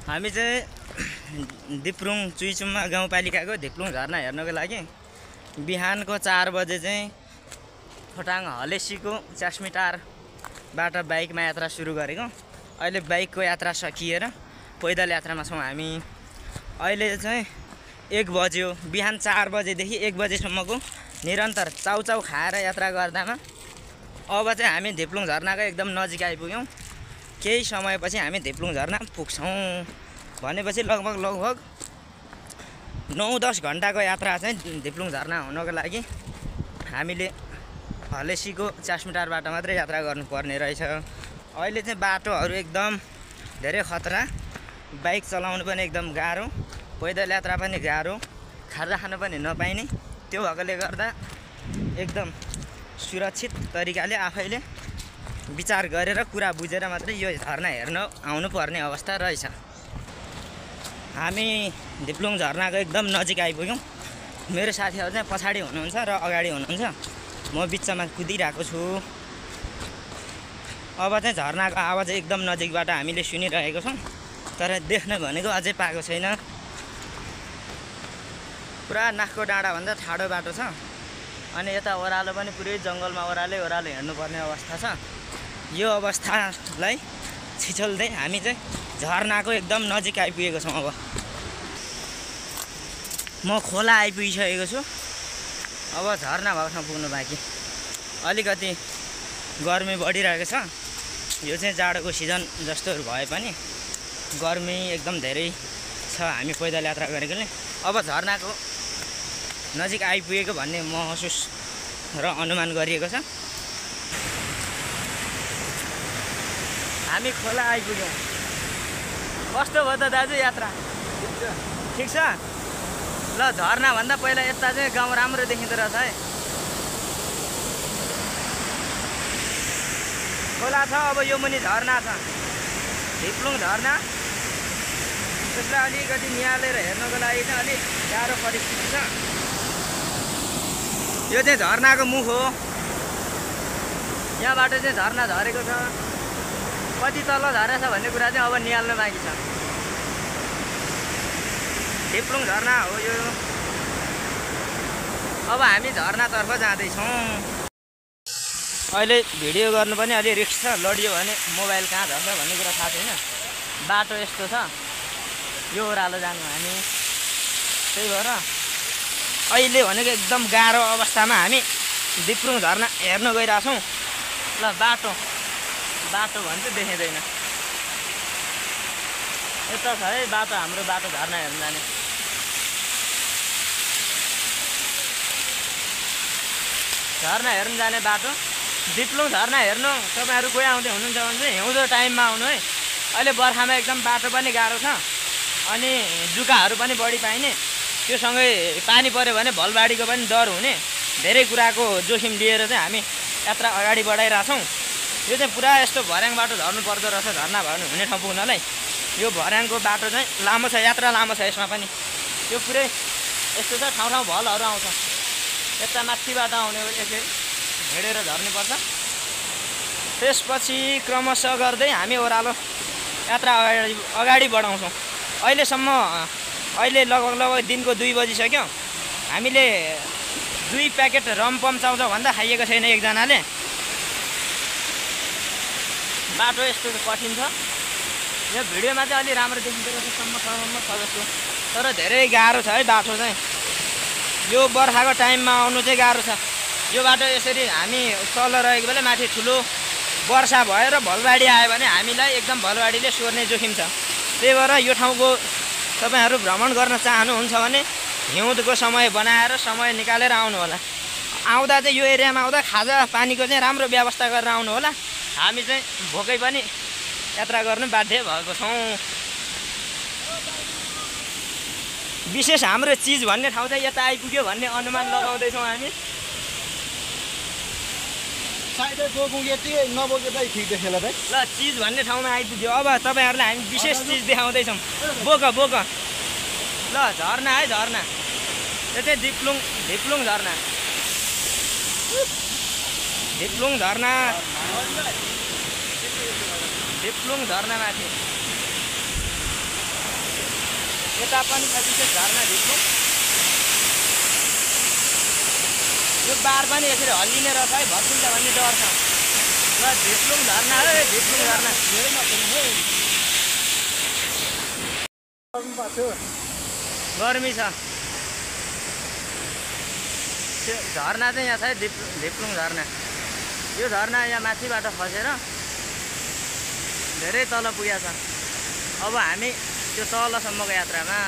हामी चाहिँ दिप्रुङ चुइचुम्मा गाउँपालिकाको धिप्लुङ झरना हेर्नको लागि बिहानको 4 बजे चाहिँ खोटाङ हलेसीको च्यास्मिटारबाट बाइकमा यात्रा सुरु गरेको। अहिले बाइकको यात्रा सकिएर पैदल यात्रामा छौँ हामी। अहिले चाहिँ 1 बज्यो। बिहान 4 बजेदेखि 1 बजेसम्मको निरन्तर चाउचाउ खाएर यात्रा गर्दामा अब चाहिँ हामी धिप्लुङ झरनाको एकदम नजिक आइपुग्यौँ। केही समयपछि हामी धिप्लुङ झरना पुग्छौँ। भनेपछि लगभग 9-10 घन्टाको यात्रा चाहिँ धिप्लुङ झरना हुनको लागि हामीले हलेसीको च्यास्मिटारबाट मात्रै यात्रा गर्नुपर्ने रहेछ। अहिले चाहिँ बाटोहरू एकदम धेरै खतरा, बाइक चलाउनु पनि एकदम गाह्रो, पैदल यात्रा पनि गाह्रो, खाजा खान पनि नपाइने। त्यो भएकोले गर्दा एकदम सुरक्षित तरिकाले आफैले विचार गरेर कुरा बुझेर मात्रै यो झरना हेर्न आउनुपर्ने अवस्था रहेछ। हामी धिप्लुङ झरनाको एकदम नजिक आइपुग्यौँ। मेरो साथीहरू चाहिँ पछाडि हुनुहुन्छ र अगाडि हुनुहुन्छ। म बिचमा कुदिरहेको छु। अब चाहिँ झरनाको आवाज एकदम नजिकबाट हामीले सुनिरहेको छौँ, तर देख्न भनेको अझै पाएको छैन। पुरा नाकको डाँडाभन्दा ठाडो बाटो छ अनि यता ओह्रालो पनि पुरै जङ्गलमा ओह्रालै हेर्नुपर्ने अवस्था छ। यो अवस्थालाई छिचोल्दै हामी चाहिँ झरनाको एकदम नजिक आइपुगेको छौँ। अब म खोला आइपुगिसकेको छु। अब झरना भएको ठाउँ पुग्नु बाँकी। अलिकति गर्मी बढिरहेको छ। यो चाहिँ जाडोको सिजन जस्तोहरू भए पनि गर्मी एकदम धेरै छ हामी पैदल यात्रा गरेकोले। अब झरनाको नजिक आइपुगेको भन्ने महसुस र अनुमान गरिएको छ। हामी खोला आइपुग्यौँ। कस्तो भयो त दाजु यात्रा? ठिक छ। ल झरनाभन्दा पहिला यता चाहिँ गाउँ राम्रो देखिँदो रहेछ है। खोला छ, अब यो मुनि झरना छ, धिप्लुङ झरना। त्यसलाई अलिकति निहालेर हेर्नको लागि चाहिँ अलिक गाह्रो परिस्थिति छ। यो चाहिँ झरनाको मुख हो। यहाँबाट चाहिँ झरना झरेको छ। कति तल झरेछ भन्ने कुरा चाहिँ अब निहाल्नु बाँकी छ। धिप्लुङ झरना हो यो। अब हामी झरनातर्फ जाँदैछौँ। अहिले भिडियो गर्नु पनि अलि रिस्क छ। लडियो भने मोबाइल कहाँ झर्छ भन्ने कुरा थाहा छैन। बाटो यस्तो छ। यो ओह्रालो जानु हामी। त्यही भएर अहिले भनेको एकदम गाह्रो अवस्थामा हामी धिप्लुङ झरना हेर्न गइरहेछौँ। ल बाटो भने चाहिँ देखिँदैन। यता छ है बाटो, हाम्रो बाटो झरना हेर्न जाने। झरना हेर्न जाने बाटो। धिप्लुङ झरना हेर्नु तपाईँहरू कोही आउँदै हुनुहुन्छ भने चाहिँ हिउँदो टाइममा आउनु है। अहिले बर्खामा एकदम बाटो पनि गाह्रो छ अनि जुकाहरू पनि बढी पाइने। त्योसँगै पानी पऱ्यो भने भलबाडीको पनि डर हुने। धेरै कुराको जोखिम लिएर चाहिँ हामी यात्रा अगाडि बढाइरहेछौँ। यो चाहिँ पुरा यस्तो भर्याङ बाटो झर्नु पर्दो रहेछ झरना भयो हुने ठाउँ पुग्नलाई। यो भर्याङको बाटो चाहिँ लामो छ, यात्रा लामो छ यसमा पनि। यो पुरै यस्तो छ, ठाउँ ठाउँ भलहरू आउँछ। यता माथिबाट आउने यसरी हिँडेर झर्नुपर्छ। त्यसपछि क्रमशः गर्दै हामी ओह्रालो यात्रा अगाडि बढाउँछौँ। अहिले लगभग दिनको 2 बजिसक्यो। हामीले 2 प्याकेट रमपम चाउचाउ भन्दा खाइएको छैन एकजनाले। बाटो यस्तो कठिन छ। यो भिडियोमा चाहिँ अलि राम्रो देखिँदो रहेछ सम्म छ जस्तो, तर धेरै गाह्रो छ है बाटो चाहिँ। यो बर्खाको टाइममा आउनु चाहिँ गाह्रो छ। यो बाटो यसरी हामी तल रहेको बेला माथि ठुलो वर्षा भएर भलबाडी आयो भने हामीलाई एकदम भलबाडीले सोर्ने जोखिम छ। त्यही भएर यो ठाउँको तपाईँहरू भ्रमण गर्न चाहनुहुन्छ भने हिउँदको समय बनाएर समय निकालेर आउनु होला। आउँदा चाहिँ यो एरियामा आउँदा खाजा पानीको चाहिँ राम्रो व्यवस्था गरेर आउनु होला। हामी चाहिँ भोकै पनि यात्रा गर्नु बाध्य भएको छौँ। विशेष हाम्रो चिज भन्ने ठाउँ चाहिँ यता आइपुग्यो भन्ने अनुमान लगाउँदैछौँ हामी। साइडै बोकौँ यति नबोके दाइ ठिक देखेला दाइ। ल चिज भन्ने ठाउँमा आइपुग्यो। अब तपाईँहरूलाई हामी विशेष चिज देखाउँदैछौँ। बोक ल झरना है, झरना। यो चाहिँ धिप्लुङ झरना। धिप्लुङ झरना माथि यता पनि छ विशेष झरना धिप्लुङ। यो बार पनि यसरी हल्लिने रहेछ है, भत्किन्छ भन्ने डर छ। ल धिप्लुङ झरना हो, धिप्लुङ झरना धेरै नपर्ने हो गर्मी छ। त्यो झरना चाहिँ यहाँ छ है, धिप्लुङ झरना। यो झरना यहाँ माथिबाट खसेर धेरै तल पुगेको छ। अब हामी त्यो तलसम्मको यात्रामा